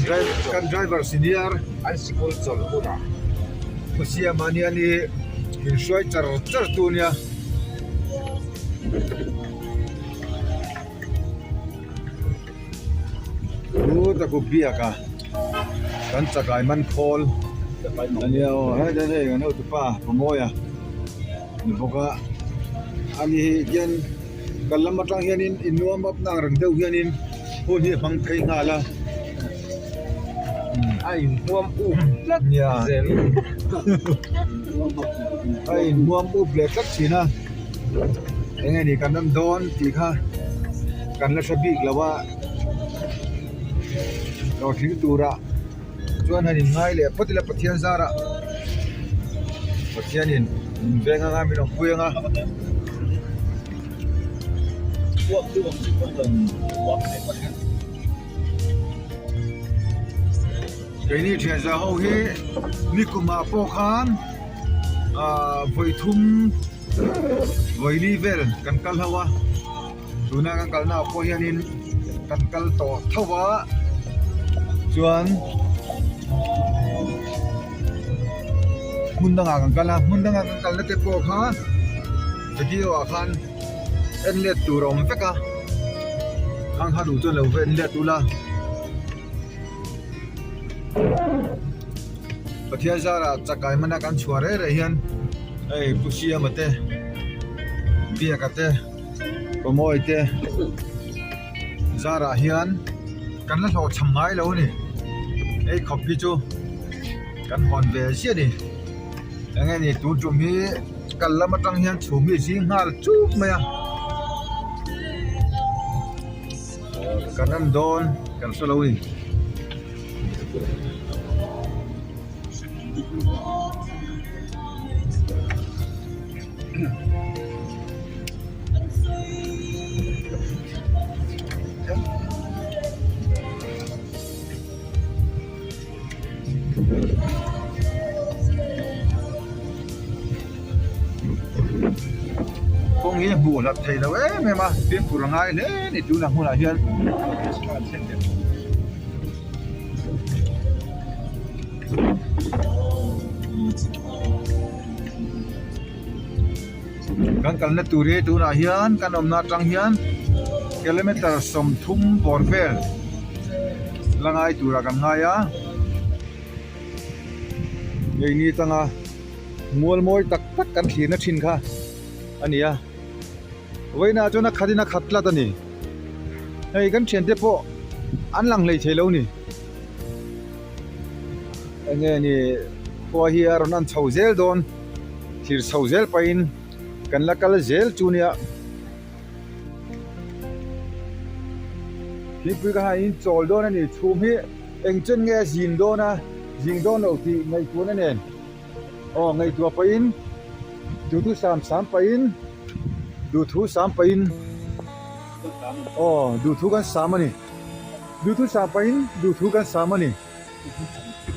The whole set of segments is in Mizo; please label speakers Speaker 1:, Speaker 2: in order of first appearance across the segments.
Speaker 1: Kan driver senior
Speaker 2: an sikul chawlh hunah
Speaker 1: Pu Siama nia ni min hruai char char tu nia. Chu ta ku biak a kan chakai man khawl a nia aw heta hei kan hotupa Pawmawia ni bawk a ani hi hian kan lam atang hianin innuam up na ang reng deuh hianin hun hi a hmang phei nghal a.
Speaker 2: A inhmuam up tlat zel.
Speaker 1: A inhmuam up leh tlat thin a, eng nge ni kan rawn dawn tih kha kan la hre bik lo a, hlawhtling tura chuan han inngai leh phawt ila Pathian zarah Pathianin min veng anga min awmpui anga. Keini thianza ho hi nikumah pawh khan ah vawi thum vawi li vel kan kal ho a tuna kan kalna ah pawh hianin kan kal tawh tho a chuan hmun dangah kan kal a hmun dangah kan kalna te pawh kha video ah khan. En let tur a awm vek a khang kha duh chuan lo va en let ula Pathian zarah chakai mana kan chhuah reh reh hian hei Pu Siama te Biaka te Pawmawi te zarah hian kan la hlawhchham ngai lo a ni hei khawp hi chu kan hawn ve ziah a ni. Eng nge ni tun tum hi kal lam atang hian chhum hi a zing nghal chuk mai a kan en dawn kan hre lo a ni. Kawng hi a hmuh hlat thei lo em em a fimkhur a ngai hle a ni tunah hmunah hian. Kan kalna tur hi tunah hian kan awmna atang hian kilometer 30 bawr vel la ngai turah kan ngai a keini tanga mual mawi tak tak kan thlirna thin kha a ni a vawiinah chuan a khatin a khat tlat a ni hei kan thiante pawh an lang hlei thei lo a ni eng nge ni khua hi a rawn an chho zel dawn. Thlir chho zel pahin kan la kal zel chu nia. Thingpui ka han inchawl dawn a ni. Chhum hi eng chen nge a zin dawn a, zing dawn lo tih ngaihtuahna nen aw ngaihtuah pahin duhthu sam sam pahin duhthu sam pahin aw duhthu kan sam a ni. Duhthu sam pahin duhthu kan sam a ni.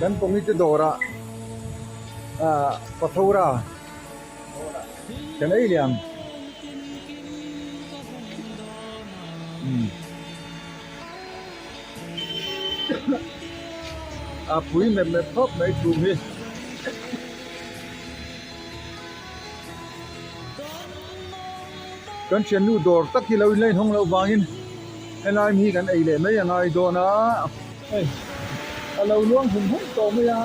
Speaker 1: Kan pawngite dawrah ah pathora kan ei leh ang umm a pui mep mep khawp mai chhum hi. Kan thiannu dawr tak hi lo in la inhawng loh vangin helai mi hi kan ei leh mai a ngai dawn a. Hei a lo luang hum hum tawh mai a,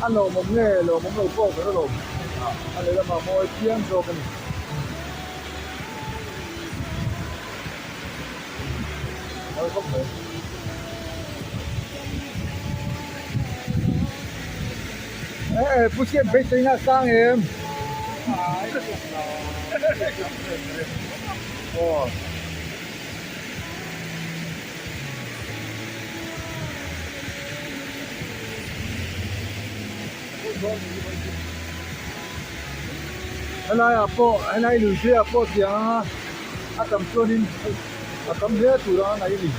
Speaker 1: a lawmawm nge lawmawm lo pawh ka hre lo, a lehlamah mawi phian zawk a ni. Mawi khawp mai. Eh Pu Siam beiseina a sang em? Aw. Helaiah pawh helai lui hriah pawh tiang anga a tam chuanin a tam hle tur anga ngaih a ni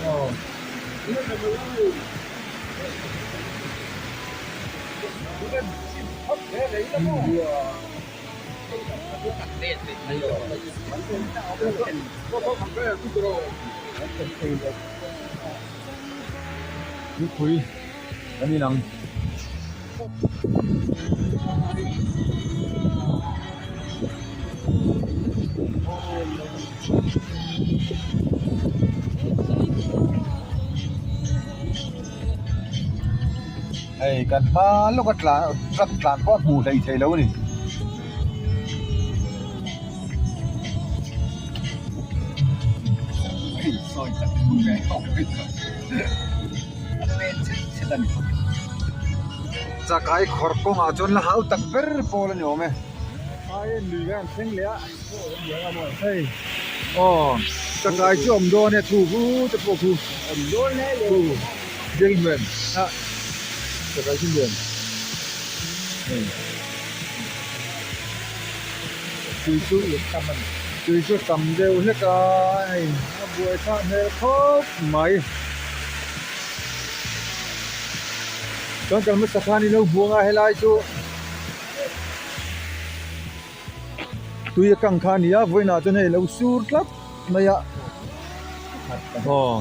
Speaker 1: aw. Tuipui kan inang. Hei kan hma lawka tlan truck tlan pawh a hmuh hleih theih loh a ni. Chakai khawr kawngah chuan la hau tak ber pawl a ni awm e. Ai a lui khan an thleng leh a hei aw chakai chu a awm dawn e thu vu te pawh khu thu bial hmuh a chakai chu lian hei tui chu tui chu tam deuh hlek a hei a buai thlak hmel khawp mai. Chuan kan hmasa khan ilo buang a helai chu tui a kang kha a ni a vawiinah chuan hei alo sur tlat mai a aw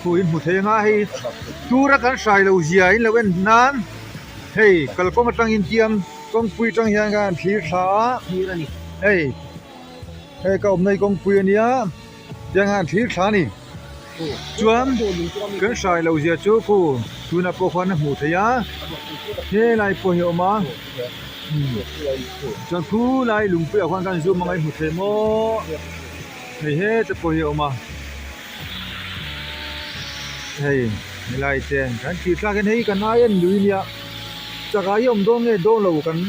Speaker 1: thu in hmu thei anga hei tura kan hrai lo zia in lo en nan hei kalkawng atangin tiang kawngpui atang hian khan an thlir thla a hei hei ka awmna hi kawngpui a nia. Tiang hian thlir thla a ni. Chuan kan hrai loh zia chu khu tunah pawh khuan a hmuh theih a, helai pawh hi a awm a, chuan khulai lungpuiah khuan kan zoom anga i hmu thei maw hei heta pawh hi a awm a, hei helai te kan thlir thlak hian hei kan ai en lui nia chakah hi a awm dawn nge dawn lo kan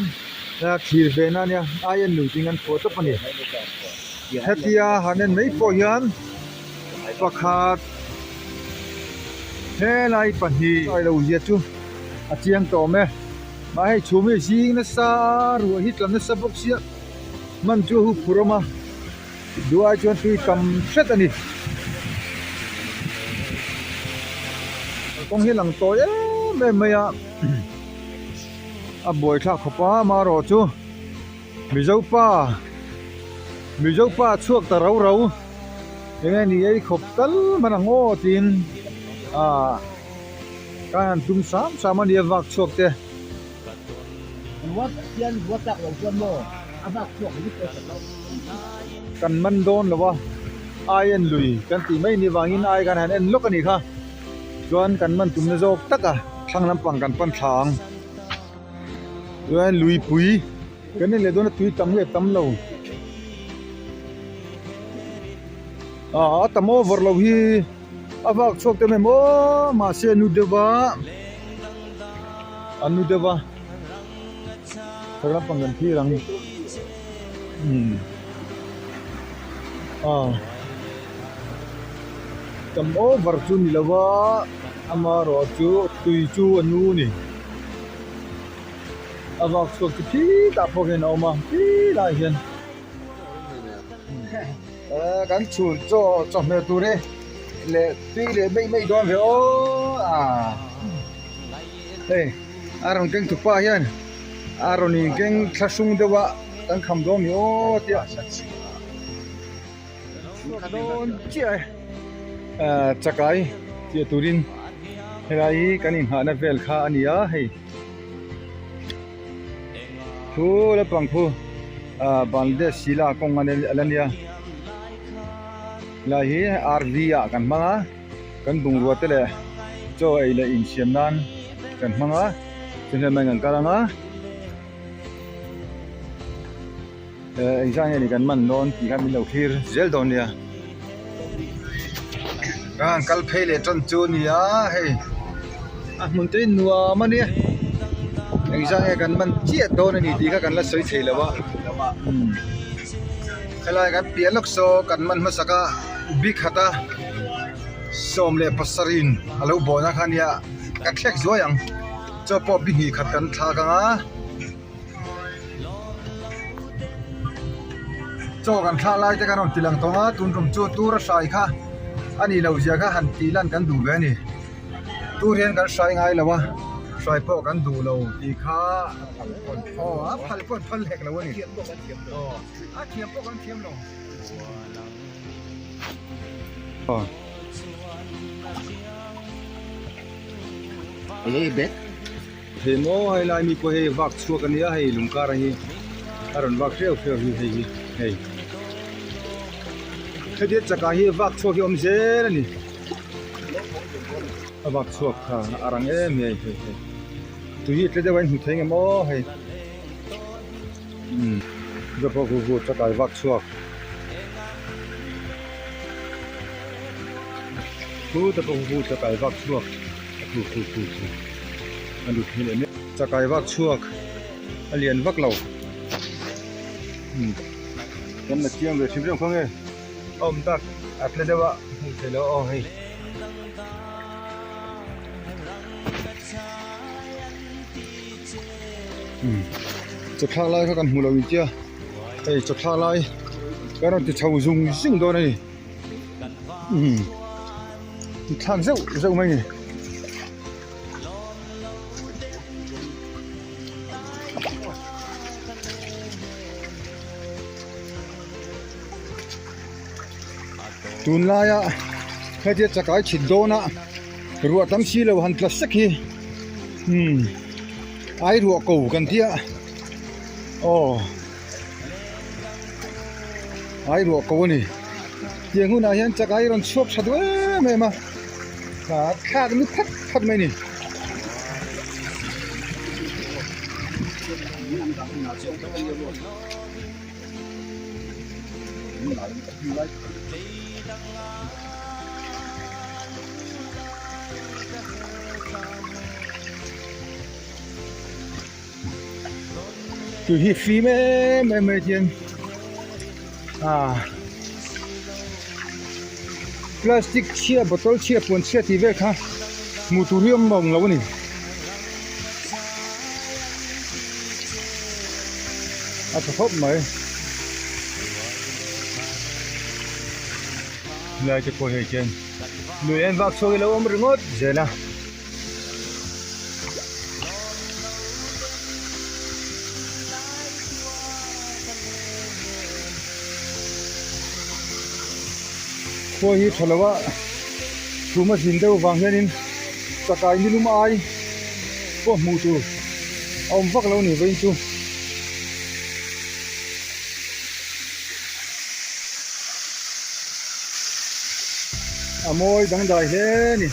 Speaker 1: thlir ve na ania ai en lui tiin kan phuah tawp a ni. Hetia han en mai pawh hian pakhat helai pahnih ai lo zia chu a chiang tawh awm e. Mah hei chhum hi zing nasa ruah hi tla nasa bawk sia hman chu a hu phur awm a duh ai chuan tui tam hret a ni. Kawng hi a lang tawi em em mai a a buaithlak khawp a amaherawh chu. Mizo pa Mizo pa chhuak ta rau rau eng nge ni ei khawp tal hman ang aw tiin ah kan han tum sam sam a nia vak chhuak te. Kan man dawn lo a ai en lui kan tih mai ni vangin ai kan han en lawk a nih kha chuan kan man tumna zawk tak a thlang lampang kan pan thla ang. Chuan luipui kan en leh dawn a tui tam nge tam lo ah a tam over lo hi a vak chhuak ta mai maw mahse a nu deuh va a nu deuh va thar lampang kan thlir ang umm ah tam over chu ni lo va amaherawh chu tui chu a nu a ni. A vak chhuak chu khitah pawh hian a awm a khilaiah hian eh kan chhun chaw chawhmeh tur hi leh tui leh mai mai dawn ve aw ah hei a rawn keng tupa hian a rawn in keng thlahrung deuh a kan kham dawn ni aw tia dawn chiah e ah chakai tih turin helai hi kan inghahna vel kha a ni a hei thu lampang khu ah Bangladesh sila kawng a la nia helai hi RV ah kan hmang a kan bungrua te leh chaw ei leh insiam nan kan hmang a chuhian kan kal ang a. Engzah nge ni kan man dawn tih kha min lo thlir zel dawn nia. Ka han kal phei leh tan chu a ni a hei a hmun te hi nuam a nia engzah nge kan man chiah dawn a ni tih kha kan la sawi thei lo a helai kan piah lawk saw kan man hmasak a bikhat a 17 in a lo bawn a kha nia ka thlek zuai ang chaw pawh bi hnih khat kan thlak ang a. Chaw kan thlah lai te kan rawn ti lang tawng a tun tum chu tur a hrai kha a nih loh zia kha han tih lan kan duh ve a ni tur hian kan hrai ngai lo a hrai pawh kan duh lo tih kha aw a phal pawh an phal hlek lo a ni aw a thiam pawh kan thiam lo. Hei maw hei lai mi pawh hei vak chhuak a nia hei lungkar hi a rawn vak hreuh hreuh hi hei hi hei hetia chakah hi vak chhuak hi a awm zel a ni a vak chhuak kha a rang em mai hei hei tui hi tle deuh a inhmu thei nge maw hei umm zawk pawh khu chakai vak chhuak khu te pawh khu chakai vak chhuak. Khu khu khu khu a lut phei leh mek. Chakai vak chhuak a lian vak lo umm kan la chiang ve hrim hrim khaw nge a awm tak a tle deuh a hmuh theih loh aw hei. Umm chawthlak lai kha kan hmu lo intia hei chawthlak lai kan rawn ti chho zung zung dawn a ni umm. Ti thlak zeuh zeuh mai ni. Tunlaia hetia chakai chhit dawna ruah tam si lo han tla sek hi umm ai ruah ko kan tia aw. Ai ruah ko a ni tiang hunah hian chakai rawn chhuak tha duh em em a ah thlak nu phat phat mai a ni. Tui hi fim em em mai hian ah plastic chhia bottle chhia puan chhia tih vel kha hmuh tur hi a awm lo a ni. A tha khawp mai helai te pawh hei hian lui en vak chhuak hi a lo awm ringawt zel a. Khua hi tha lo a chhum a zin deuh vang hianin chakai nilum ai pawh hmuh tur a awm vak lo a ni vawiin chu. A mawi dangdai hle a ni.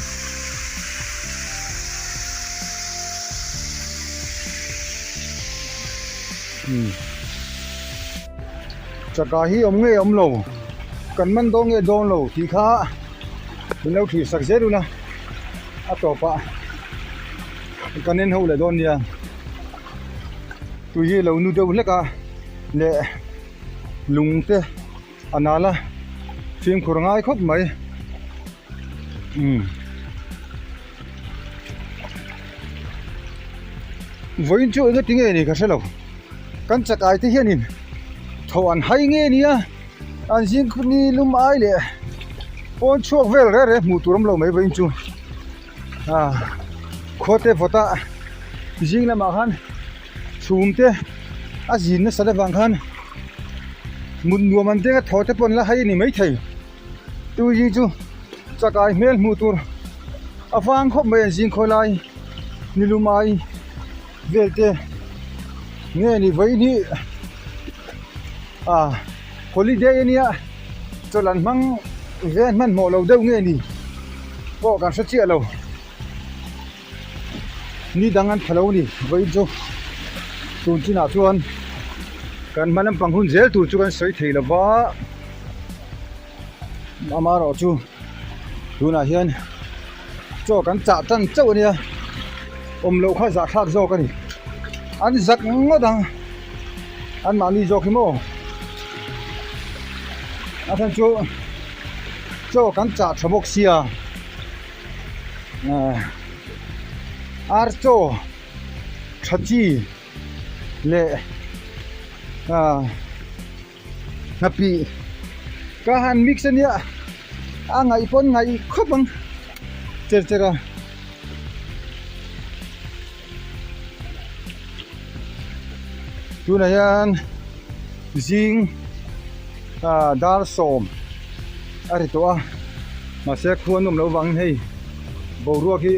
Speaker 1: Umm chaka hi awm nge awm lo kan man dawn nge dawn lo tih kha min lo thlir sak zel ula a tawpah kan en ho leh dawn nia tui hi a lo nu deuh hlek a leh lung te a nal a fimkhur ngai khawp mai umm vawiin chu eng ati nge ni ka hre lo kan chakai te hianin thaw an hai nge nia an zing ni lum ai leh pawn chhuak vel reh reh hmuh tur awm lo mai vawiin chu ah khua te vawt a zing lamah khan. Chhum te a zin nasat avang khan mut nuam an denga thaw te pawh an la hai a ni maithei tui chu chakai hmel hmuh tur a vang khawp mai an zing khawi lai nilum ai vel te nge ni vawiin hi ah holiday ania chawlh an hmang ve hmanhmawh lo deuh nge ni pawh kan hre chiah lo. Ni dang an tha lo a ni vawiin chu tun chinah chuan kan hma lampang hun zel tur chu kan sawi thei lo va amaherawh chu tunah hian chaw kan chah tan chauh a nia awm loh kha zahthlak zawk a ni an zak ngawt ang an mahni zawk hi maw a chhan chu chaw kan chah tha bawk sia. Ar chaw tha chi leh ah nghapih ka han mix ania a ngaih pawn ngaih khawp ang cher cher a. Tunah hian zing ah dar sawm a ri tawh a mahse khua an awm loh avangin hei boruak hi.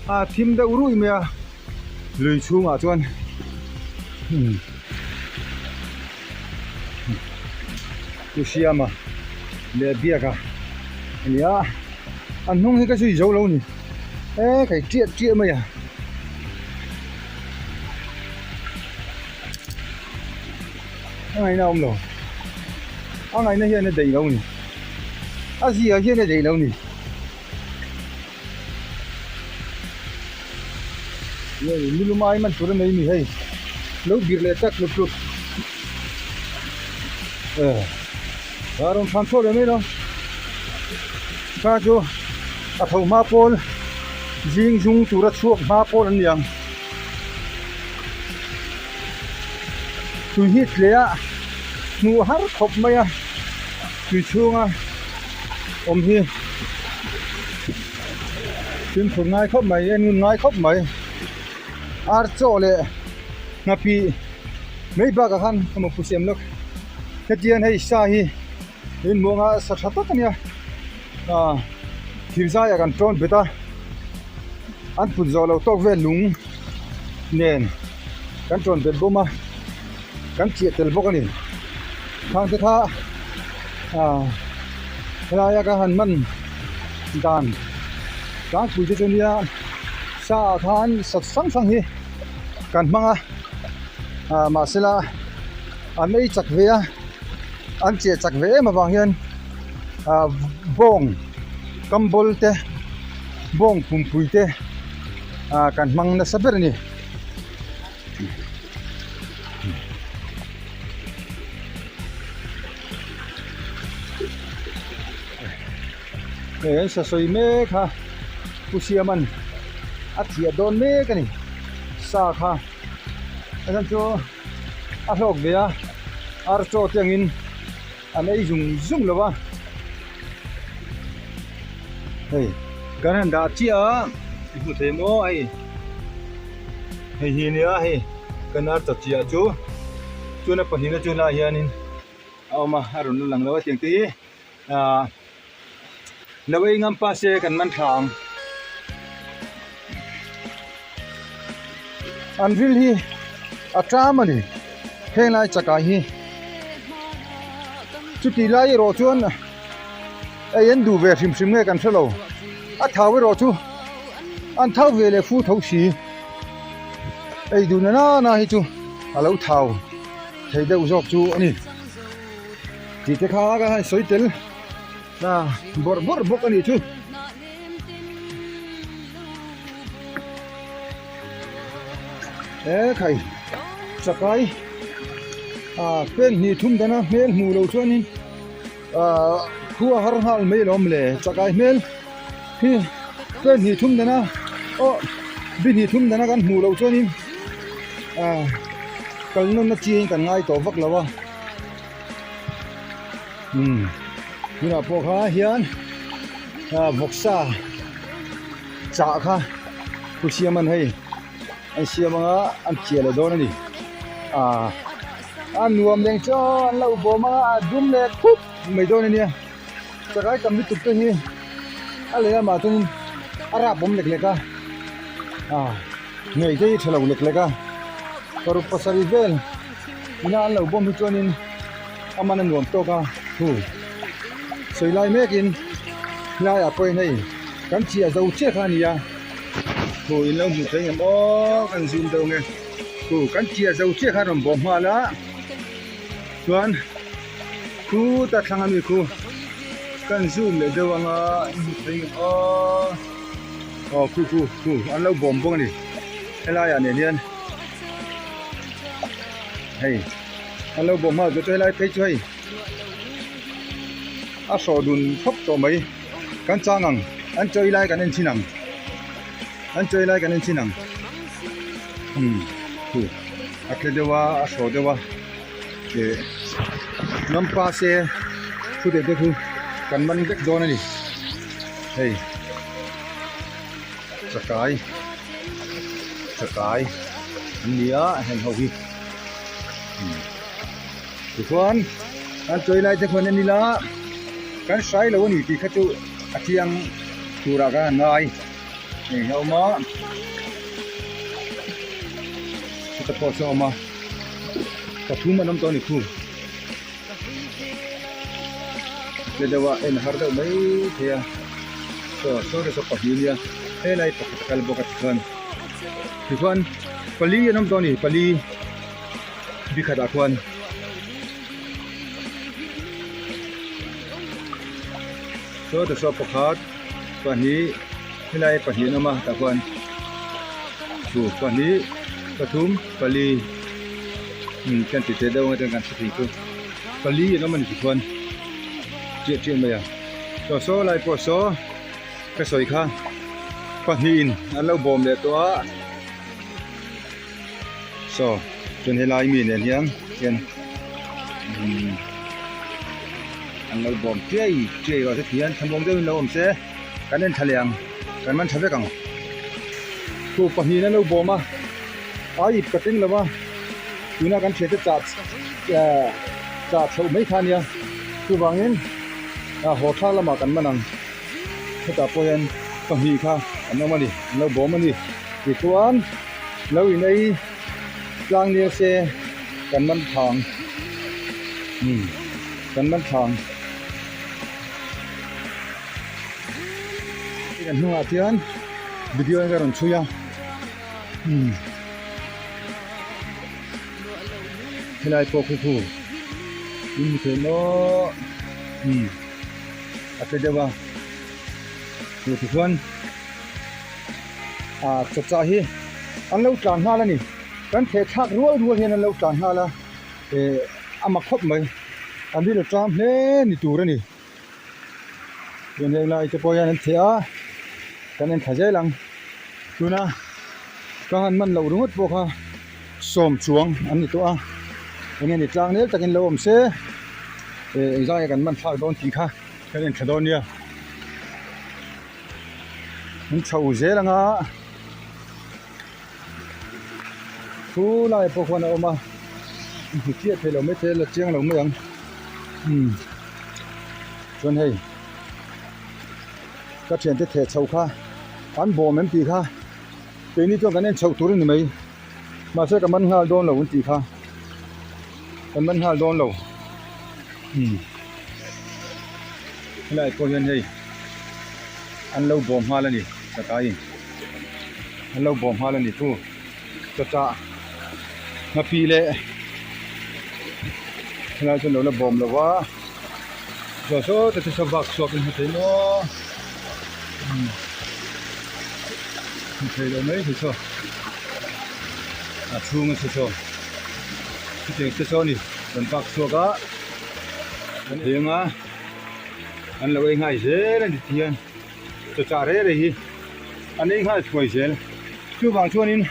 Speaker 1: A thim deuh ruih mai a lui chhungah chuan Pu Siama leh Biaka a ni a a hnung hi ka zui zo lo a ni e kai tiah tiah mai a. A ngaihna a awm lo a ngaihna hian a daih lo a ni a zia hian a daih lo a ni. Hei nilum ai man tur a nei a ni hei lo bir leh tak tlut tlut eh a rawn thlan chhuak leh mai lo kha chu a tho hma pawl zing zung tura chhuak hma pawl an ni ang tui hi tle a hmuh har khawp mai a tui chhunga. Awm hi fimkhur ngai khawp mai en ngun ngai khawp mai ar chaw leh nghapih mai bakah khan ka mawphu siam lawk hetiang hei sa hi in hmuh anga sa tha tak a nia ah thir zaiah kan tawn bet a an put zawh loh tawk vel lung nen kan tawn bet bawm a kan chiah tel bawk a ni khang te kha. Ah helaia ka han hman dan tlangpui te chu nia sa ah khan sat hrang hrang hi kan hmang a ah mahsela an ei chak ve a an cheh chak ve em avang hian ah bawng kam bawl te bawng pumpui te ah kan hmang nasa ber a ni. Hei an sasawi mek a Pu Siama'n a thiah dawn mek a ni sa kha a chhan chu a hlawk ve a ar chaw te angin an ei zung zung lo va hei kan han dah chiah a i hmu thei maw hei hei hi nia hei kan ar chaw chiah chu chuan a pahnihna chu helaiah hianin a awm a a rawn la lang lo a tiang te hi ahh lo ei ngam pa se kan man tha ang an ril hi a ṭam a ni henglai chakai hi chuti lai erawh chuan ei an duh ve hrim hrim nge kan hrelo a thau erawh chu an thau ve leh fu tho si ei duh na nana hi chu a lo thau thei deuh zawk chu a ni tih te kha ka han sawi tel a bawrh bawrh bawk a nih chu. E khai chakai ah pen hnih thum dana hmel hmuh loh chuanin ah khua har nghal mai alawm le chakai hmel hi pen hnih thum dana aw bi hnih thum dana kan hmuh loh chuanin ah kal nawn na chiin kan ngai tawh vak lo a umm tunah pawh kha hian ah vawksa. Chah kha pu siam an hei an siam anga an chiah leh dawn a ni ah a nuam leng chu an lo bawm anga a dum leh khup mai dawn a nia chakai tam lutuk te hi a leh lamah chuan a rap awm lek lek a ah ngei te hi tha lo lek lek a paruk pasarih vel ina an lo bawm hi chuanin a man a nuam tawk a thu sawi lai mekin helaiah pawhin hei kan chiah zo chiah kha a ni a thu in lo hmuh theih ngem aw kan zoom deuh ange thu kan chiah zo chiah kha a rawn bawh nghal a chuan khuta thlang ami khu kan zoom leh deuh anga in hmu thei ngem aw aw khu khu khu an lo bawm bawk a ni helaiah nen hian hei. An lo bawm nghal chu helai phei chu hei a hrawh dun khawp tawh mai kan chang ang an chawi lai kan en thin ang an chawi lai kan en thin ang umm khu a tle deuh a a hrawh deuh a leh lampa se thu te te khu kan man vek dawn a ni hei chakai chakai an ni a heng ho hi. Tichuan an chawi lai te khuan en ila kan hrai lo a ni tih kha chu a chiang turah khan an ngai hei a awm a. te pawh chu a awm a pathum an awm tawh a ni khu tle deuh a en har deuh mai thei a saw saw te saw pahnih a nia helai pakhat a kal bawk a tikhuan tikhuan pali an awm tawh a ni pali bikhat ah khuan. Saw te saw pakhat pahnih helai pahnih an awm a tah khuan chu pahnih pathum pali umm kan ti teh deuh ang chuan kan hre thei chu pali an awm a ni tikhuan chiah chiah mai a saw saw lai pawh saw ka sawi kha pahnihin an lo bawm leh tawh a saw chuan helai mi nen hian hian umm an lo bawm chiai chiai rawh se ti hian thlamuang deuhin lo awm se kan en tha leh ang kan man tha vek ang thu pahnihin an lo bawm a a ip ka tling lo va tuna kan thiante chah eh chah chhoh mai kha a nia chuvangin a haw thlak lamah kan man ang hetah pawh hian pahnih kha an awm a ni an lo bawm a ni tichuan lo in ei tlang nil se kan man thang umm kan man thang kan hnungah chuan video in ka rawn chhui a umm helai pawh khu khu in hmu thei maw umm a tle deuh a tichuan ah chawchah hi an lo tlan nghal a ni kan theh thlak rual rual hian an lo tlan nghal a eh a mak khawp mai an rilru tlam hle ni tur a ni chuan heng lai te pawh hian an theh a kan en thla zel ang tuna ka han man loh ringawt pawh kha sawm chuang an ni tawh a eng nge ni tlang nel takin lo awm se eh engzah nge kan man thlak dawn tih kha kan en thla dawn nia. An chho zel ang a thu lai pawh khuan a awm a hmu chiah thei lo mai thei a la chiang lo mai ang umm chuan hei ka thiante theh chho kha an bawm em tih kha keini chuan kan en chhoh tur a ni mai mahse ka man nghal dawn lo an tih kha kan man nghal dawn lo umm helai pawh hian hei. An lo bawm nghal a ni chakai an lo bawm nghal a ni chu chawchah nghapih leh helai chu an lo la bawm lo va saw saw te chu saw vak chhuak in hmu thei maw umm hmu thei lo mai thei saw a chhung a che saw chutiang te saw a ni rawn vak chhuak a an eng a. An lo ei nghal zel a ni ti hian chawchah rei rei hi an ei nghal thuai zel. Chuvang chuanin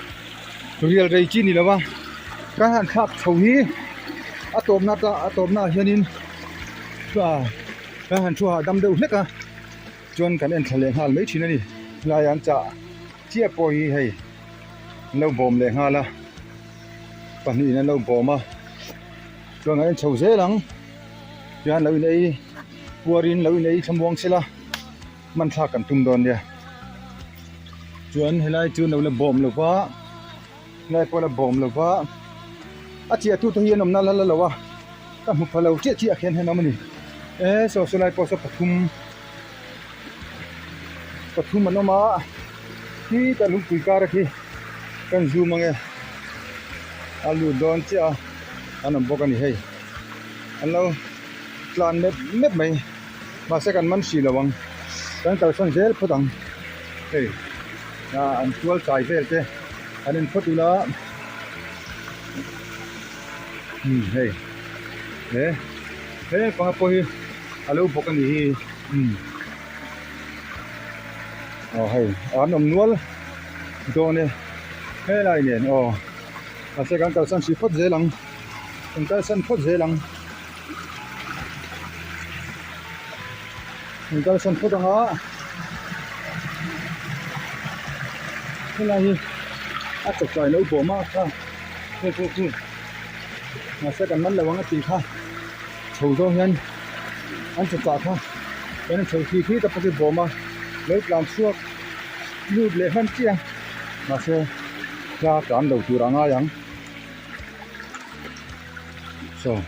Speaker 1: rial rei chi ni lo va kan han thlak chho hi a tawpna ta a tawpna ah hianin kan han thu hahdam deuh hlek a chuan kan en thla leh nghal mai thin a ni. Helai an chah chiah pawh hi hei an lo bawm leh nghal a pahnihin an lo bawm a chuan kan en chho zel ang. Tihian lo in ei puarin lo in ei thlamuang sela hman thlak kan tum dawn nia chuan helai chu lo la bawm lo va helai pawh la bawm lo va a chiah tu te hi an awmna la la lo a ka hmu pha lo chiah chiah khian hian a awm a ni e saw saw lai pawh saw pathum pathum an awm a khi ta lungpui kar a khi kan zoom ang e a lut dawn chiah a an awm bawk a ni hei. An lo tlan mep mep mai mahse kan man hrih lo ang kan kalsan zel phawt ang hei ah an tual chai vel te an en phawt ula umm hei he he panga pawh hi a lo bawk a ni hi umm aw hei an awm nual dawn e helai nen aw mahse kan kalsan hrih phawt zel ang. Kan kalsan phawt zel ang. Kan kalsan phawt ang a. Helai hi a chawchai lo bawm a kha hei pawh chu mahse kan man lo ang a tih kha chho zawng hian an chawchah kha kan chho khi khi ta pawh khi bawm a lo tlan chhuak lut leh hman chiah a mahse thla tlan lo tur a ngai ang. Saw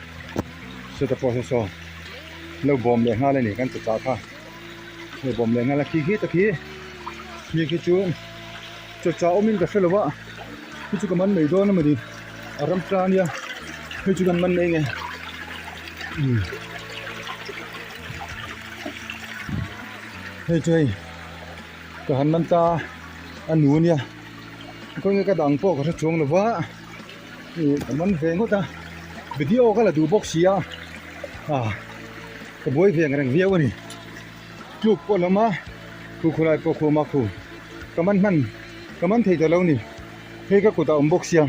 Speaker 1: sawta pawh saw saw lo bawm leh nghal a ni kan chawchah kha lo bawm leh nghal a khi khi tak hi khi khi chu chawchah awmin ka hre lo a khi chu ka man mai dawn a mawni a ram tla ania hei chu kan man mai nge umm hei chu hei ka han man ta a nu ania khawnge ka dang pawh ka hre chuang lo va. Ih ka man ve ngawt a video ka la duh bawk si a ah ka buai ve ang reng viau a ni tluk pawh la awm a khu khawlai pawh khu a awm a khu ka man hman ka man thei ta lo a ni hei ka kutah a awm bawk sia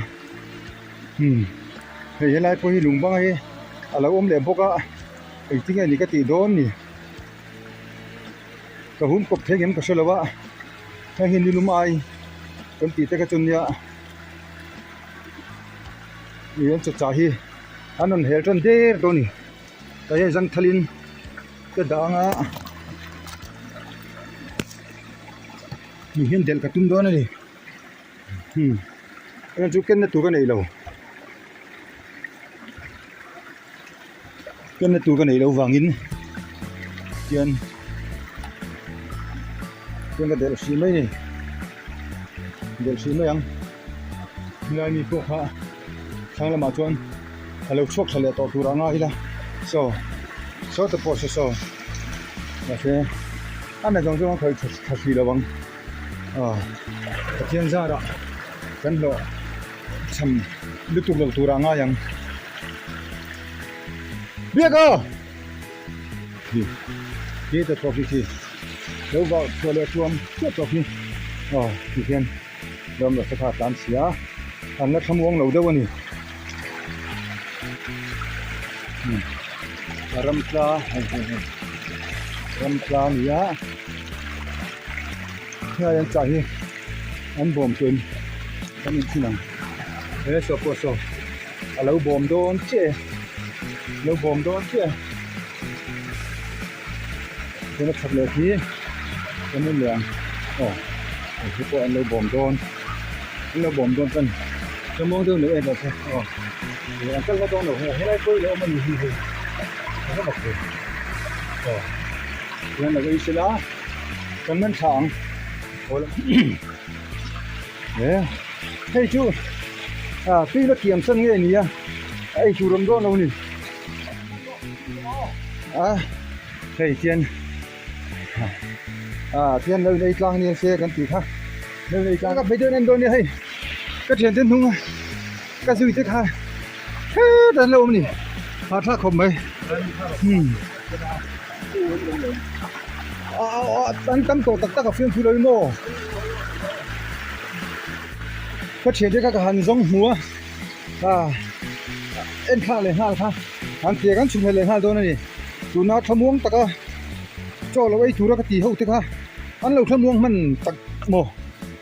Speaker 1: umm hei helai pawh hi lung banga hi a lo awm leh bawk a engtin nge ni ka tih dawn ni ka hum kawp thei ngem ka hre lo a heng hi nilum ai kan tih te kha chu nia. Ih an chawchah hi an rawn hel tan der dawn a ni tah hian zangthalin ka dah ang a mi hian delh ka tum dawn a ni hmm heng chu kenna tur ka nei lo kenna tur ka neih loh vangin hian hian ka delh hrih mai a ni delh hrih mai ang helai mi pawh kha thlang lamah chuan a lo chhuak tha leh tawh tur ang a ila saw saw te pawh saw saw mahse a na zawng zawng a khawih tha hrih lo ang aw Pathian zarah kan hlawh cham lutuk lo tur ah ngai ang. Biak aw! Khi khi ta tawk hi khi lo vau chhuah leh tuam chiah tawk hi aw ti hian ram rasa kha a tlan chhia a an la thlamuang lo deuh a ni. Hmm a ram tla hei hei hei ram tla a ni a helai an chah hi an bawm tun kan inchhin ang he saw pawh saw. A lo bawm dawn chiah e a lo bawm dawn chiah e tuna chhak leh khi kan en leh ang aw hei hi pawh an lo bawm dawn an lo bawm dawn chuan thlamuang deuh leh em ang aw an kal hma dawn lo hei helai pawh hi lo awm a ni hi hei a va mak ve aw tihian lo ei sela kan man thla ang e hei chu ah tui la kiam san nge ni a a ei tur awm dawn lo ni a hei tian ah tian lo in ei tlang nia se kan tih kha lo in ei tlang ka phei dawn en dawn nia hei ka thian te hnung a ka zui te kha hetah an lo awm a ni hahthlak khawp mai umm an tam tawh tak tak a fiamthu lo hi maw ka thiante kha ka han zawng hmu a ah en thlak leh nghal kha an tia kan chhun leh nghal dawn a ni tuna thlamuang taka chaw lo ei tura ka tih ho te kha an lo thlamuang hman tak maw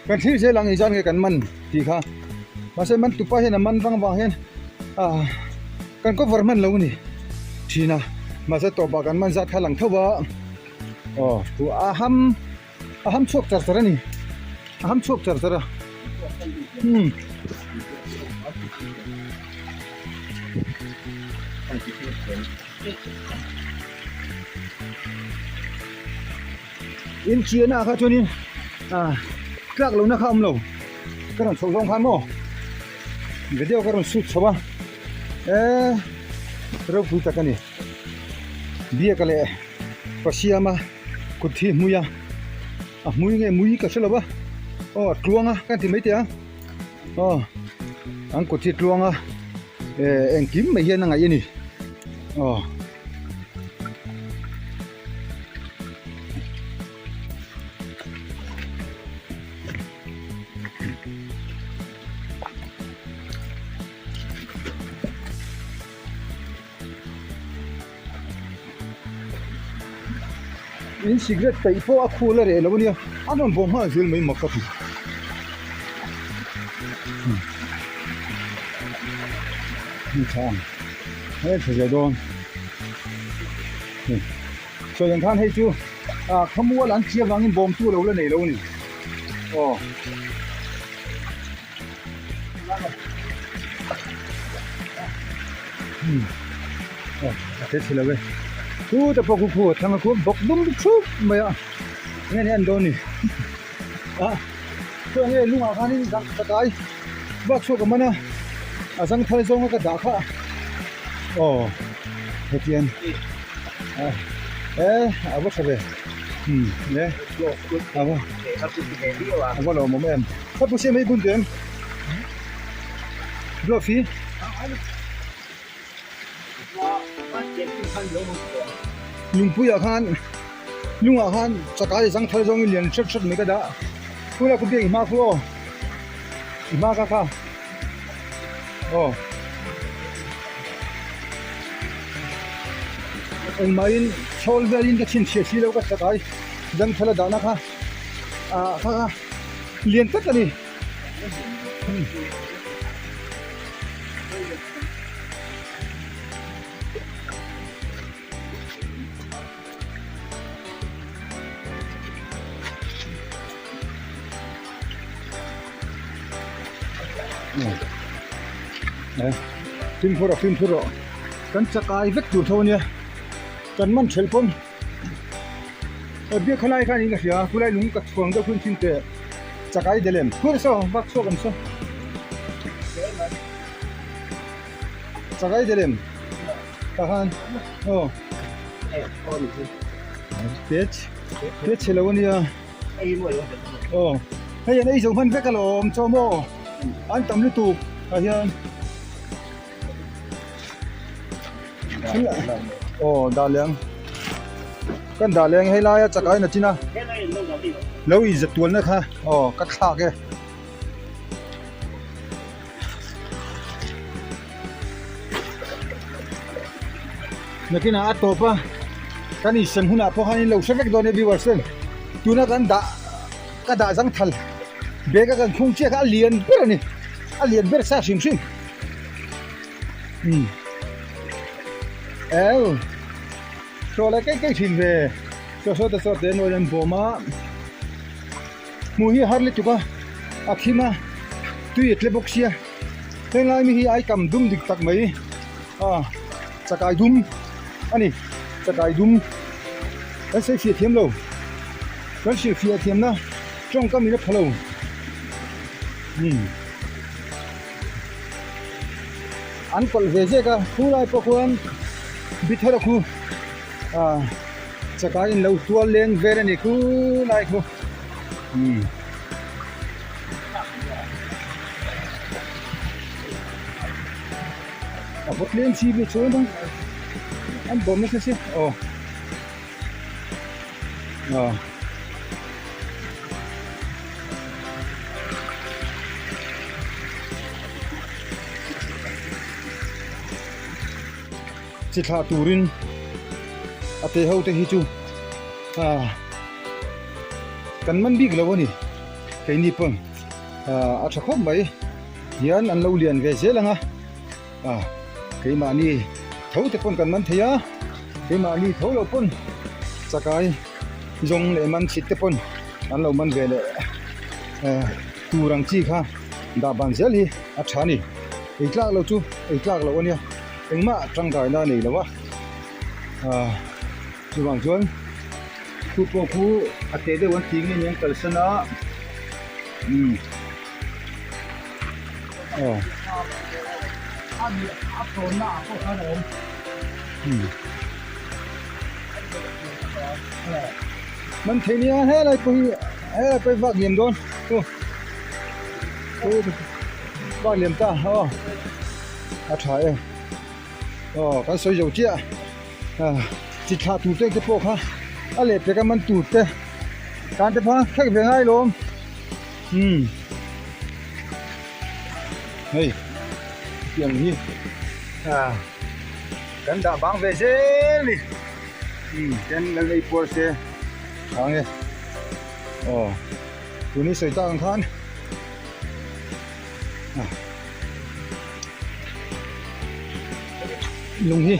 Speaker 1: kan thlir zel ang engzat nge kan man tih kha mahse man tupa hian a man vang vang hian ah kan cover hman lo a ni thin a mahse tawpah kan man zat kha lang tho a aw chu a ham a ham chhuak char char a ni a ham chhuak char char a umm. In chiahna ah kha chuanin ah tlak lohna kha a awm lo ka rawn chhoh zawng khan maw video ka rawn shoot chho a eee ropui tak a ni biaka leh pa siama kut hi hmui a a hmui nge mui ka hre lo va aw a tluang a ka ti mai teh ang aw an kut hi tluang a eh engkim mai hian a ngaih a ni aw. In cigarette peih pawh a khul a reh lo ania a rawn bawm nghal zel mai mak ka ti ni tha ang he tha zel dawn sawi ang khan hei chu ah khamual an chiah vangin bawmtu lo la nei lo a ni aw. Umm aw a te chhe lo e khutah pawh khu khu a thlang a khu bawk dum thup mai a enge ni an dawn ni ah chuan nge lungah khanin dak chakai vak chhuak a man a a zangthal zawnga ka dah kha aw hetiang ah e a va tha ve umm e a va a va lawmawm em ka pu siam hi bun teh em. Glove hi lungpuiah khan lungah khan chakai zang thar zawngin lian hret hret mai ka dah tunah ka biak i hma khu aw i hma kha kha aw engmahin chhawl velin ka chhinchhiah si lo ka chakai zang thar a dahna kha ah kha kha lian tak a ni. Fimkhur rawh fimkhur rawh kan chakai vek tur tho ania kan man thelh pawn. Biak khalai khan in ka hria khulai lung ka chhuang deuh hun thin teh chakai delem khur saw vak chhuak awm saw chakai delem tah khan aw te te chhe lo ania aw hei an ei zo hman vek alawm chaw maw an tam lutuk tah hian. Aw dah leh ang kan dah leh ang hei laia chak aiin a chin a lo inzet tualna kha aw ka thlak e. Nakinah a tawp a kan insem hunah pawh khan in lo hre vek dawn e viewers ten tuna kan dah ka dah zangthal bag a kan khung chiah kha a lian ber a ni a lian ber sa hrim hrim. Umm el hrual leh keih keih thin ve saw saw te saw te an rawn bawm a hmuh hi a har lutuk a a thim a tui a tle bawk sia henglai mi hi ai kam dum dik tak mai a chakai dum a ni chakai dum kan sawi fiah thiam lo kan hrilhfiah thiamna tawngkam in a pha lo umm. An kawlh ve zek a khu lai pawh khuan bithera khu ah chakai in lo tual leng vel a ni khu lai khu umm. A vawt lem si ve chuan a an bawm nasa sia aw ah. Chi thlah turin a te ho te hi chu ah kan man bik lo a ni keini pawn ah a tha khawp mai hian an lo lian ve zel ang a ah keimahni tho te pawn kan man thei a keimahni tho lo pawn chakai zawng leh man chhit te pawn an lo man ve leh eh tur ang chi kha dah ban zel hi a tha a ni ei tlak lo chu ei tlak loh a nia engmah tangkaina a nei lo a ah chuvang chuan khu pawh khu a teh deuh an tih nge ni an kalsan a umm aw umm. Man thei nia helai pawh hi helai pawh hi vak liam dawn aw vak liam ta aw a tha e aw kan sawi zo chiah ah chi thlah tur te te pawh kha a leh pek a man tur te tan te pawh thlek ve ngai lawm umm hei tiang hi ah kan dah bang ve zel a ni. Umm ten lal ei puar se tha nge aw tun hi sawi tak ang khan ah lung hi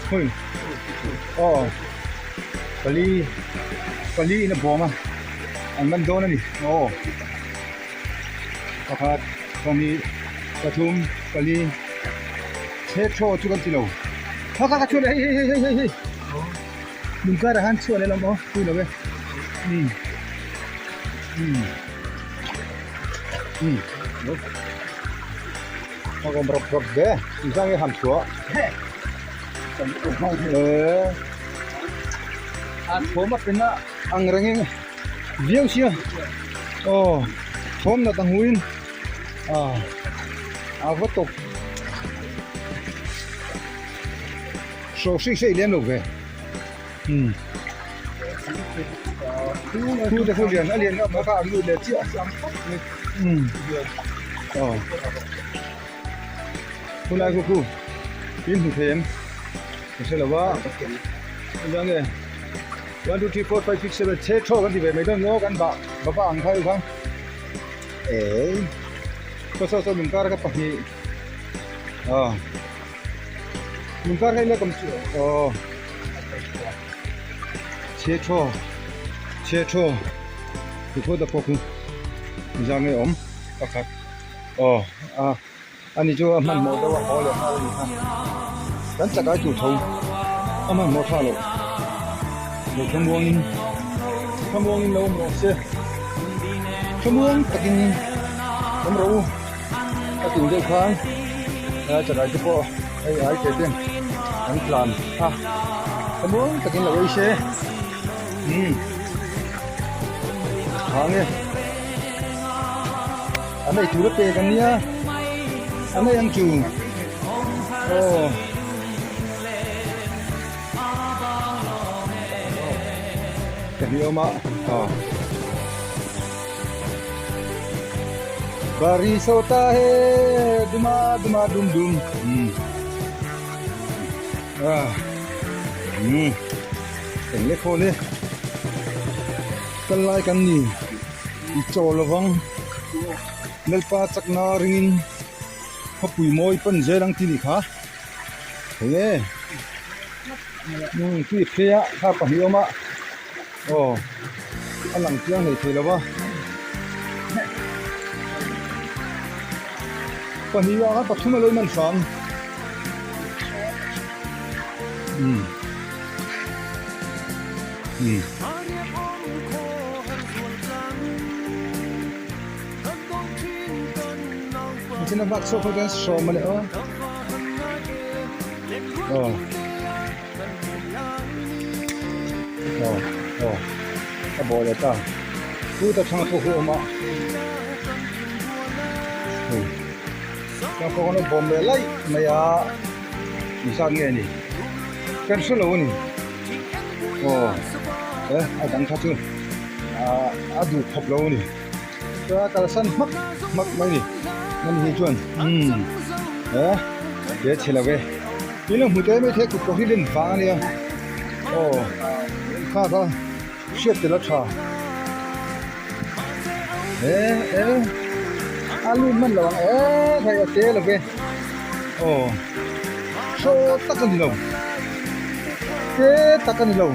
Speaker 1: hei aw pali pali in a bawm a an man dawn a ni aw pakhat pahnih. Pathum, pali, chhe thaw chu kan ti lo. Kha kha kha chhuah leh hei hei hei hei hei. Lung karah khan chhuah leh lawm aw, pui lo e. Umm umm umm lo. A kawm rawp rawp ve, engzah nge han chhuah. Eee a thawm a pen a ang reng in viau sia aw thawm nat ang huin. Ah a va tawp hraw hri hri lem lo ve umm thu te khu lian a lian a kha an lut leh chiah umm aw khulai khu khu in hmu thei em ka hre lo va engzah nge one two three four five six seven chhe thaw kan ti ve mai dawn maw kan bah baba ang kha kha. Ei saw saw saw lungkar kha pahnih aw lungkar kha ila kam chu aw chhe thaw chhe thaw ti khaw ta pawh khu zang nge awm pakhat aw a ani chu a hmanhmawh deuh a haw leh nghal a ni kha kan chakai tur tho a hmanhmawh tha loh lo thlamuangin thlamuangin lo awm rawh se thlamuang takin awm rawh u a tih deuh khan helai chakai te pawh hei ai te ten an tlan a thlamuang takin lo ei se umm tha nge. An ei tur a pek a nia an ei ang chu aw. Ka hni awm a aw. Bari sota he duma duma dum dum um ah um eng le khawl e kal lai kan ni. I chaw lovang Lalpa chakna ringin khawpui mawi pan zel ang tih ni kha thei e umm tui phei a kha pahnih awm a aw a lang chiang hlei thei lova pahnih ah khan pathum a lo in an hram umm umm. Nichina vak chhuak ho chuan sawm a leh aw aw aw aw a bawh leh ta chuta thlang pawh khu a awm a hei thlang pawh khawn a bawm leh laih mai a engzat nge ni kan hre lo a ni aw e a dang kha chu ah a duh khawp lo a ni chuan a kalsan hmak hmak mai a ni ani hi chuan umm e he chhe lo e tin a hmu te mai thei kut pawh hi len vang a nia aw kha kha hriat tel a tha e e a lut hman lo ang e thei a te lo ve aw hraw tak a ni lo te tak a ni lo.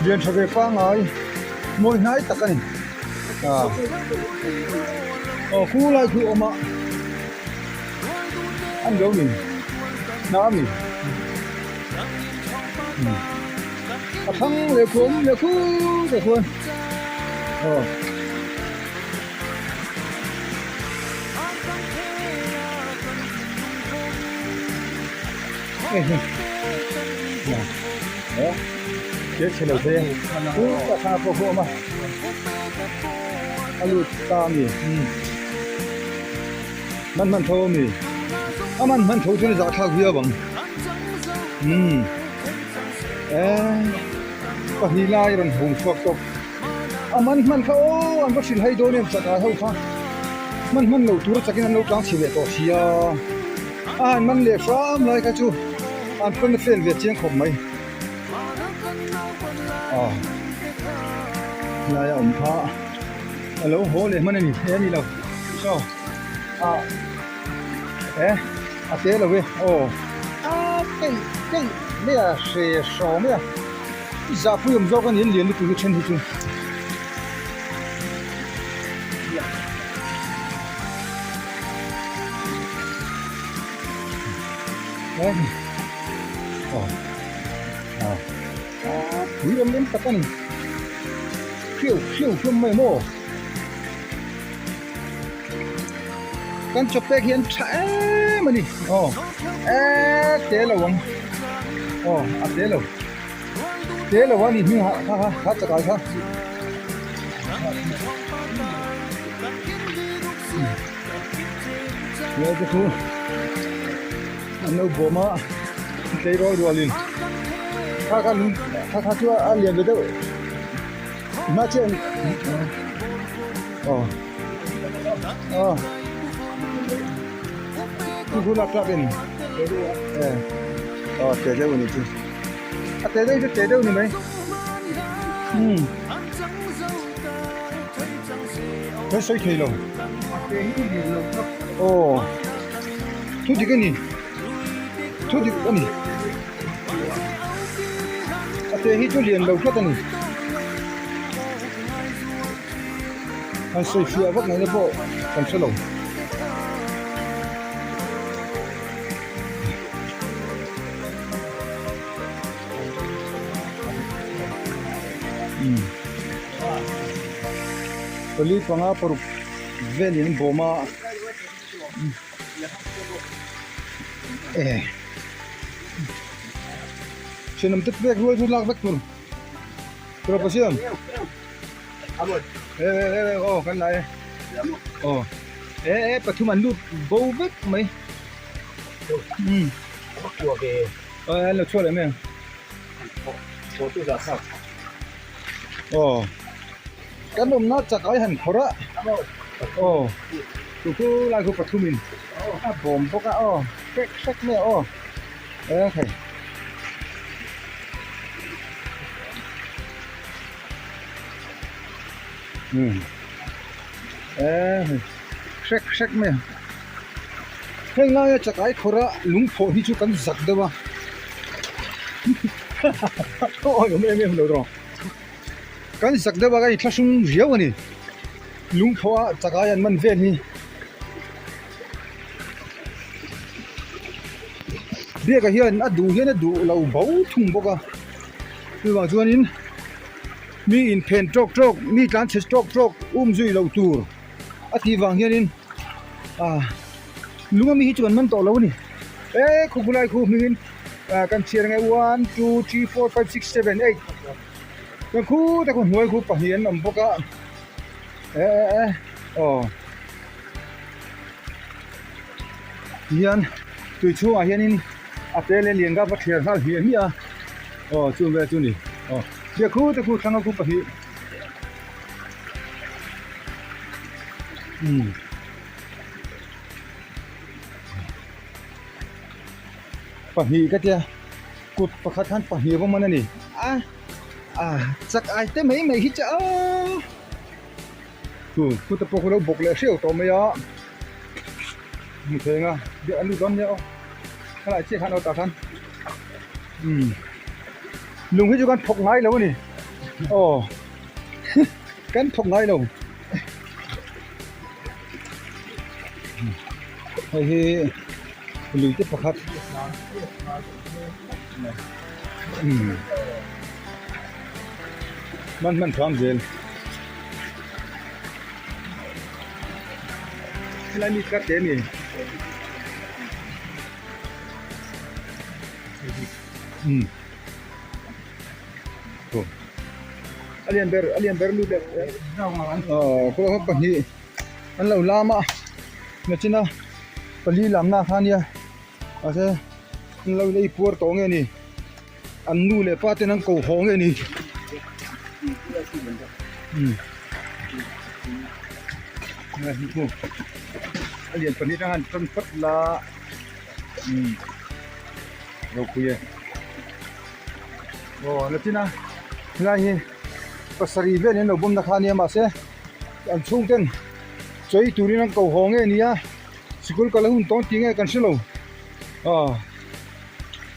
Speaker 1: Lian tha ve pangai mawi hnai tak a ni ah aw khu lai khu awm a a ni lo mi hna a mi a thlang leh khu awm leh khu te khuan aw. He chhe lo thei a chu a thla pawh khu a awm a a lut ta a ni man hman tho a mi a man hman tho chuan a zah thlak viau ang umm eee pahnih lai rawn hung chhuak tawp a man hman kha aw an va hrilh hai dawn em chakai ho kha man hman lo tur a chakin an lo tlang chhe leh tawh sia. A han man leh hram lai kha chu an pawn a fel ve chiang khawp mai. Aw helai a awm kha a lo haw leh hman a ni he a ni lo saw ah e a te lo e aw a keih keih mai a hre hraw mai a zahpui awm zawk a ni an lian lutuk hi then hi chu. Pui rem rem tak a ni. Hriau hriau hlawm mai maw? Kan chaw pek hi an tha em a ni. Aw e te lo ang. Aw a te lo. Te lo a ni hming ha kha kha kha chakai kha. Nge te chu an lo bawm a tleirawl rualin kha kha lung kha kha chu a lian ve deuh hma chiah aw aw chu chu lak tlak in e aw te deuh a ni chu a te deuh chu te deuh ni mai umm. Kan sawi thei lo. Aw thu dik a ni thu dik a ni a te hi chu lian lo tlat a ni han sawi fiah vak ngaihna pawh kan hre lo. Pali panga paruk velin an bawm a eh thenawm te pek rual chu lak vek tur tur a pasiam eh eh eh aw kan la e aw eh eh pathum an lut bo vek mai umm an lo chhuak leh mai ang. Aw kan awmna chak ai han phawrh a aw chu chu lai khu pathum in a bawm bawk a aw hrek hrek mai a aw e hei umm e hei hrek hrek mai a heng laia chak ai khawrh a lung phawh hi chu kan zak deuh a. Awi awm em em lo rawh kan zak deuh a kan inthlahrung riau a ni lungthaw a chakai an man vel hi biaka hian a duh hian a duh lo bo thung bawk a chuvang chuanin mi inphen tawk tawk mi tlan chhe tawk tawk um zui loh tur a tih vang hianin. Ah lung ami hi chu kan man tawh lo a ni e khawkulai khu hmingin ah kan chhiar ang e one two three four five six seven eight chuan khutah khaw hnuai khu pahnih an awm bawk a e e e aw tihian tui chhungah hianin a te leh lian kha va thliar nghal hmiah hmiah a aw chung vel chu a ni aw biak khutah khu thlang a khu pahnih. Umm pahnih ka tia kut pakhat khan pahnih a va man a ni a ah chak ai te mai mai hi chu aaa chu kut te pawh khu lo bawk leh hreuh tawh mai a hmu thei ang a biak an lut dawn nia aw helai chiah khan aw tah khan umm lung hi chu kan thawk ngai lo a ni aw kan thawk ngai lo. Hei hi lui te pakhat umm hman hman thlam zel helai mi tlat te ani umm. A lian ber a lian ber lut eh aw kawng kha pahnih an lo lam a nachina pali lamna kha ania mahse an lo lei puar tawh nge ni an nu leh pa ten an ko haw nge ni umm a lian pahnih atang han tan phawt la umm ropui e. Aw latina helai hi pasarih vel in an lo bawm na kha ania mahse an chhung ten chawi turin an ko haw nge nia sikul kal a hun tawn tih nge kan hre lo aw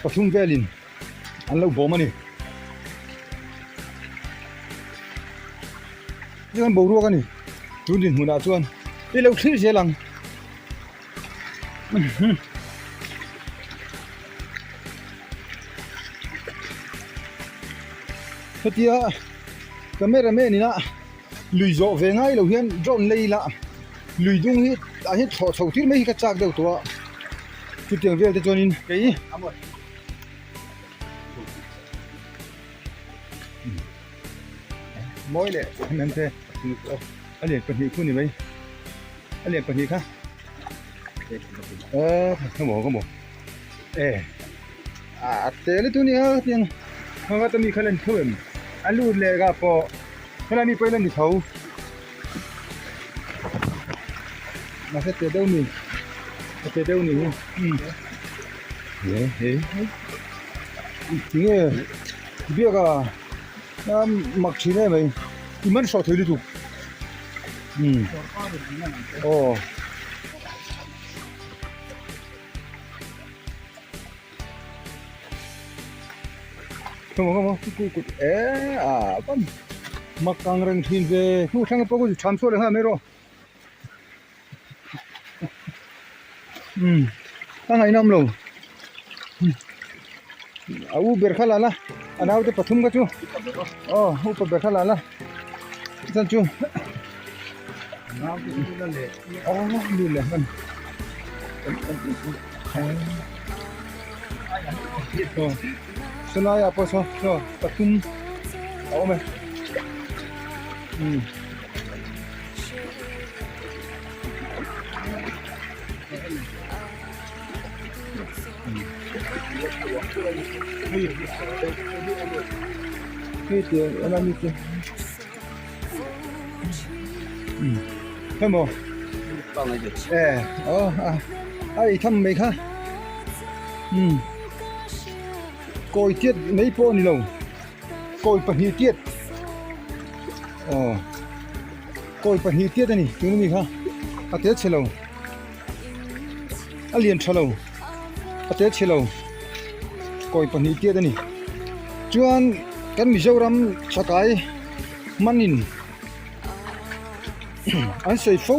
Speaker 1: pathum velin an lo bawm a ni chuan boruak a ni. Tun dinhmunah chuan i lo thlir zel ang. Hetia camera man ina lui zawh ve ngai lo hian drone lei ila lui dung hi ah hian thlawh chho tir mai hi ka chak deuh tawh a chutiang vel te chuanin kei mawi leh em te a lian pahnih khu ni mai a lian pahnih kha aw ka maw ka maw e a te lutuk a nia tiang hmanga ta mi kha lan tho em a lut leh ka pawh helai mi pawh hi la ni tho mahse te deuh ni a te deuh ni hi he he tinge biak a mak thin em mai i man hrawh thei lutuk umm aw. Come on, come on, ku ku eh ah bam mak kang reng thin ve hnu thleng pawh ku tham chhuah leh nghal mai rawh umm a ngaihnawm lo a u ber kha la la a naute pathum kha chu aw upa ber kha la la chuan chu aw lu leh hman aw sawlai ah pawh saw saw pathum a awm e umm. Hei tiang en a mi chu umm hemaw e aw a a ei tham mai kha umm kawi tiat mai pawh a ni lo kawi pahnih tiat aw kawi pahnih tiat a ni tuna mi kha a tel chhe lo. A lian tha lo a tel chhe lo kawi pahnih tiat a ni chuan kan Mizoram chakai hmanin an sawi fo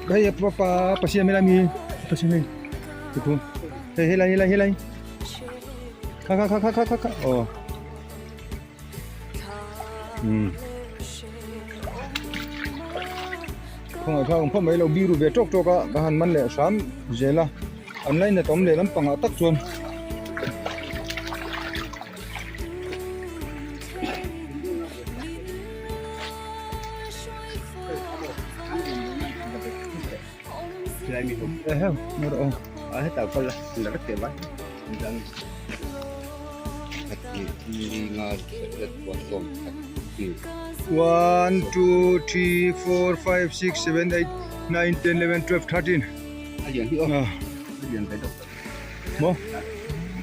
Speaker 1: hei pa pasiam helai mi pasiam hei tikhu hei helai helai helai kha kha kha kha kha kha aw. Umm khawngaih thlak ang khawp mai lo biru ve tawk tawk a ka han man leh hram zel a an lainat awm leh lampangah tak chuan One two three four five six seven eight nine ten eleven twelve thirteen maw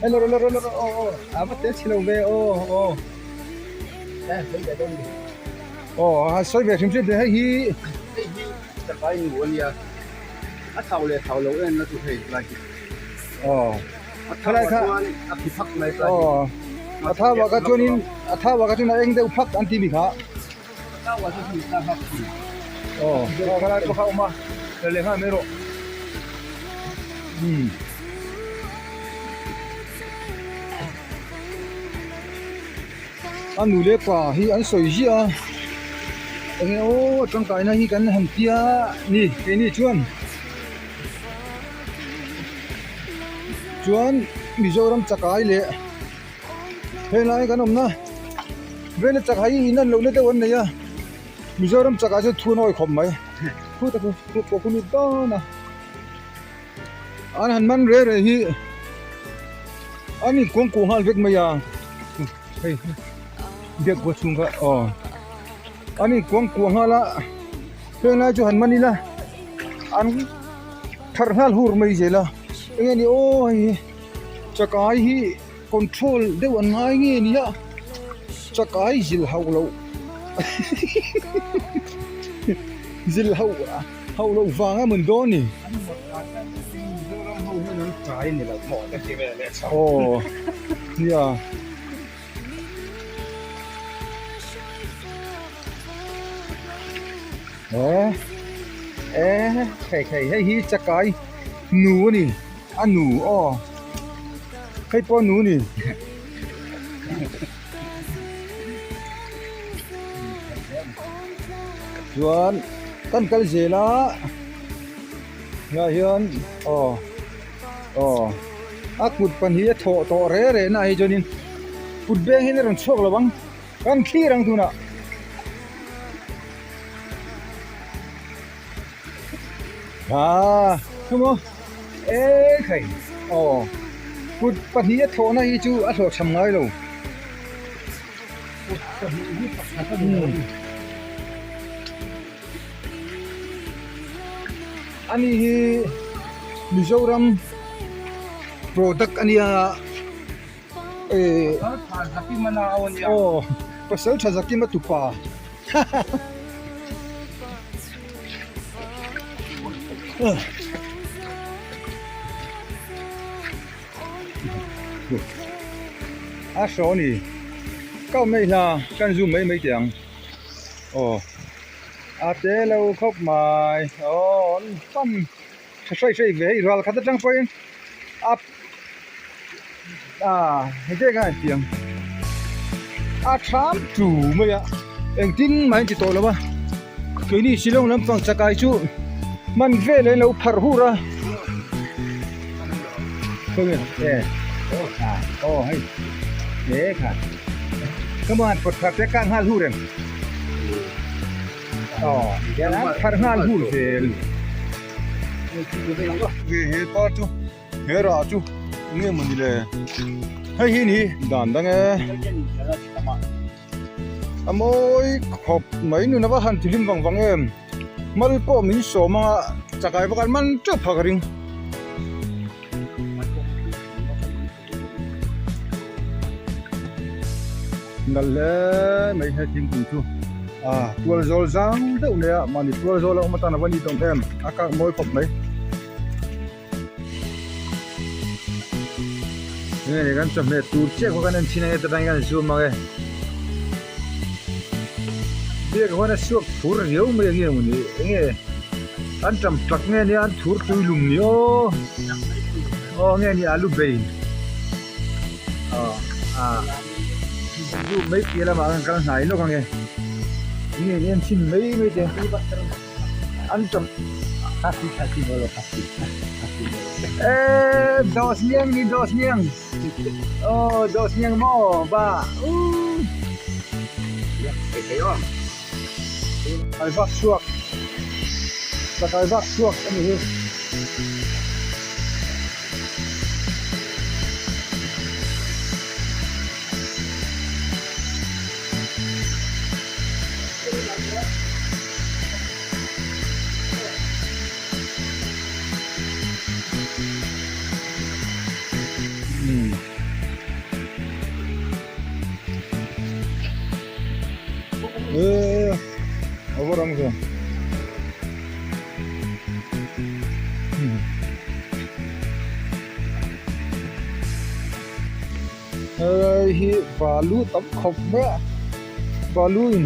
Speaker 1: e lo lo lo lo aw aw a va tel chhe lo ve aw aw aw a sawi ve hrim hrim te hei hi
Speaker 2: A thau leh thau lo en na chu hei lai hi.
Speaker 1: Aw.
Speaker 2: A thau ah chuan a khi phak mai lai hi.
Speaker 1: Aw. A thau ah kha chuanin a thau ah kha chuan a eng deuh phak an ti mi kha.
Speaker 2: A thau ah chuan hei ta phak thi.
Speaker 1: Aw. Aw kha lai pawh kha a awm a. Leh leh nghal mai rawh. Umm. A nu leh pa hi an sawi ziah a enge aw tangkaina hi kan han tia ni keini chuan chuan Mizoram chakai leh helai kan awmna vela chakai hi in an lohna deuh an nei a Mizoram chakai chu thu nawi khawp mai thu tak chu pawh khu ni dawn a an han man reh reh hi an inkuang kuah nghal vek mai a hei biak buat chhung kha aw an inkuang kuah nghal a heng lai chu han man ila an tharh nghal hur mai zel a eng nge ni aw hei hi chakai hi control deuh an ngai nge ni a chakai zil hauh loh zil hauh hauh loh vang a mun dawn ni. Aw nia. E e hei hei hei hi chakai nu a ni a nu aw hei pawh nu a ni. Chuan kan kal zel a helaiah hian aw aw a kut pahnih a thawh tawh re re na ah hi chuanin kut beng hian a rawn chhuak lo ang kan thlir ang tunah. Aa hemaw ekhai aw kut pahnih a thawhna hi chu a hlawhchham ngai lo. Ani hi Mizoram product a nia eh aw pasal tha Zakima tupa A hraw a ni kau mai hla kan zoom mai mai teh ang aw a te lo khawp mai aw an pan tha hraih hraih ve hei ral khat atang pawhin a ah heti khan a tiang a tham tu mai a engtin mah in ti tawh lo a keini Shillong lampang chakai chu hman vel in lo pharh hur a khawnge e aw hei he kha ka man pawt phar te kang nghal hur em aw pharh nghal hur zel he par chu he rah chu enge mawni le hei hi ni dan dang e a mawi khawp mai nun a va han ti hlim vang vang em mal pawh min sawm anga chakai bawk an man teuh phak a ring. Nalh hle mai he thingpui chu ah tual zawl zang deuh nei a mahni tual zawl a awm atan a va ni tawm em a kak mawi khawp mai. Nge ni kan chawhmeh tur chiah khaw kan en thin ange chutah hian kan zoom ang e biak huan a suak phur riau mai ang nge maw ni enge an tam tak nge nia an thur tui lum ni aw aw nge ni alu bei aw ah zoom mai piah lamah kan kal hnai lawk ang e nge ni en chhin mai mai te. An tam Eee dos niang ni dos niang oh dos niang maw ba uh Kai vak chhuak Chakai vak chhuak a ni hi. Helai hi balu tam khawp mai a balu in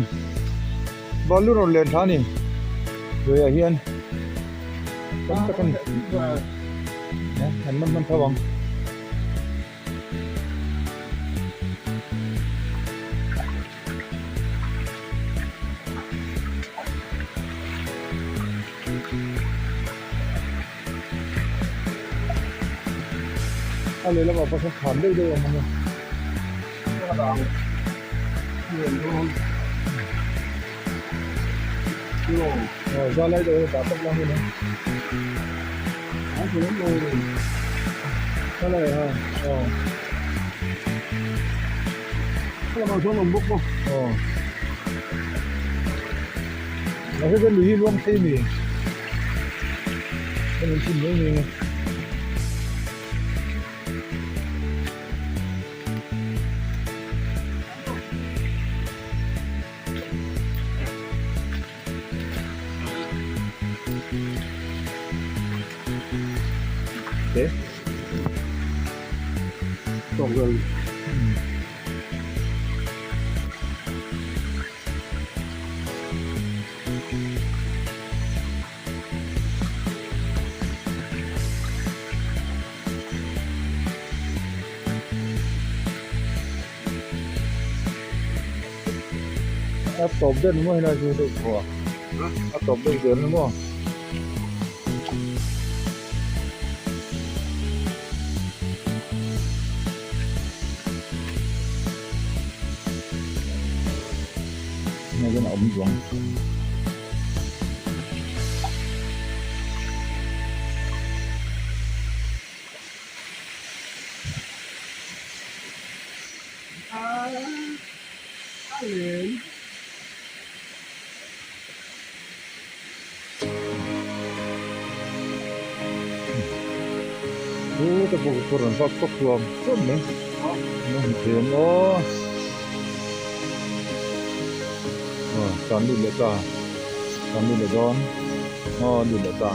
Speaker 1: balu rawn len thla a ni luiah hian tam tak a ni an man hman tho ang. A lehlamah pawh sawn thlan deuh deuh a awm a ni aw za lai deuh hi dah tawp lang hi a ni aw aw mahse chuan lui hi luang thei a ni. A tawp deuh ni maw helai chu deuh thaw a a tawp deuh zel ni maw. Hei hian a awm duang. Chu te pawh chu rawn vak vak hluam hluam mai a hmu thei ang aw aw tlan lut leh ta tlan lut leh dawn aw lut leh ta.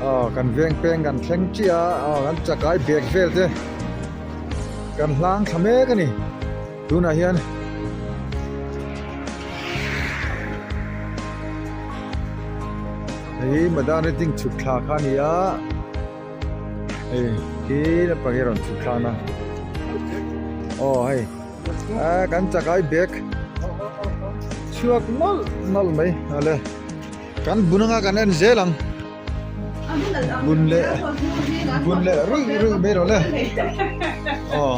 Speaker 1: Aw kan veng peng kan thleng chiah a aw kan chakai bag vel te kan hlang thla mek a ni tunah hian. Hei hi Madani ding chhuk thla kha a ni a hei khi lampang hi a rawn chhuk thla na aw hei ah kan chakai bag chhuak nawlh nawlh mai awle kan bun anga kan en zel ang bun leh bun leh ruih ruih mai rawh le aw.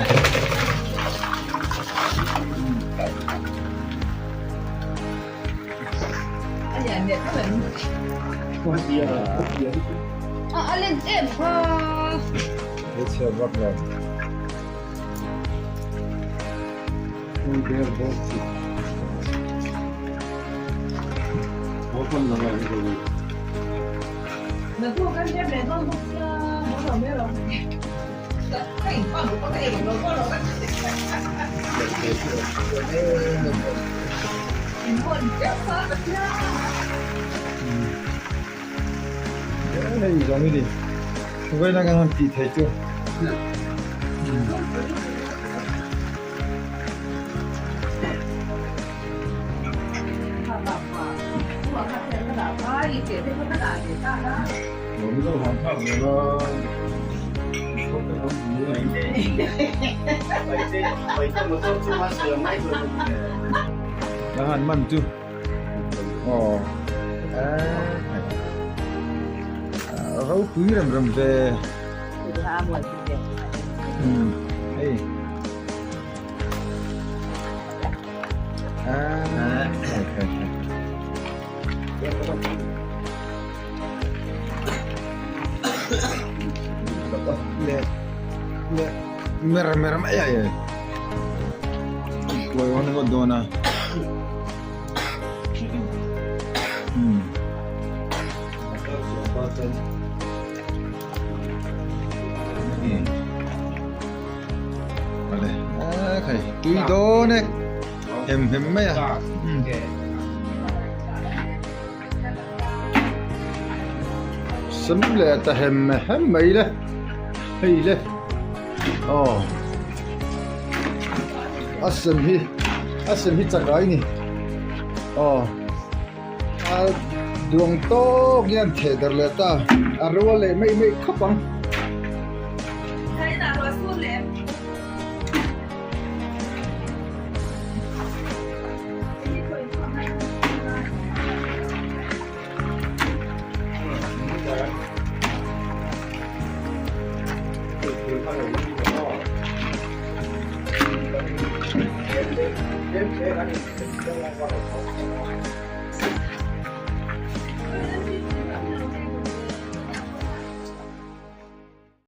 Speaker 1: Hei zawng hi ni vawiin a kan han tih theih chu. Ka han man chu aw ropui rem rem ve hei Mer mer mai a e tuai awm ngawt dawn a tui dawn e hem hem mai a. Sam leh ta hem hem mai le hei le aw a sem hi a sem hi chakai ni aw a duang tawk hian theh darh leh ta a rual leh mai mai khawp ang.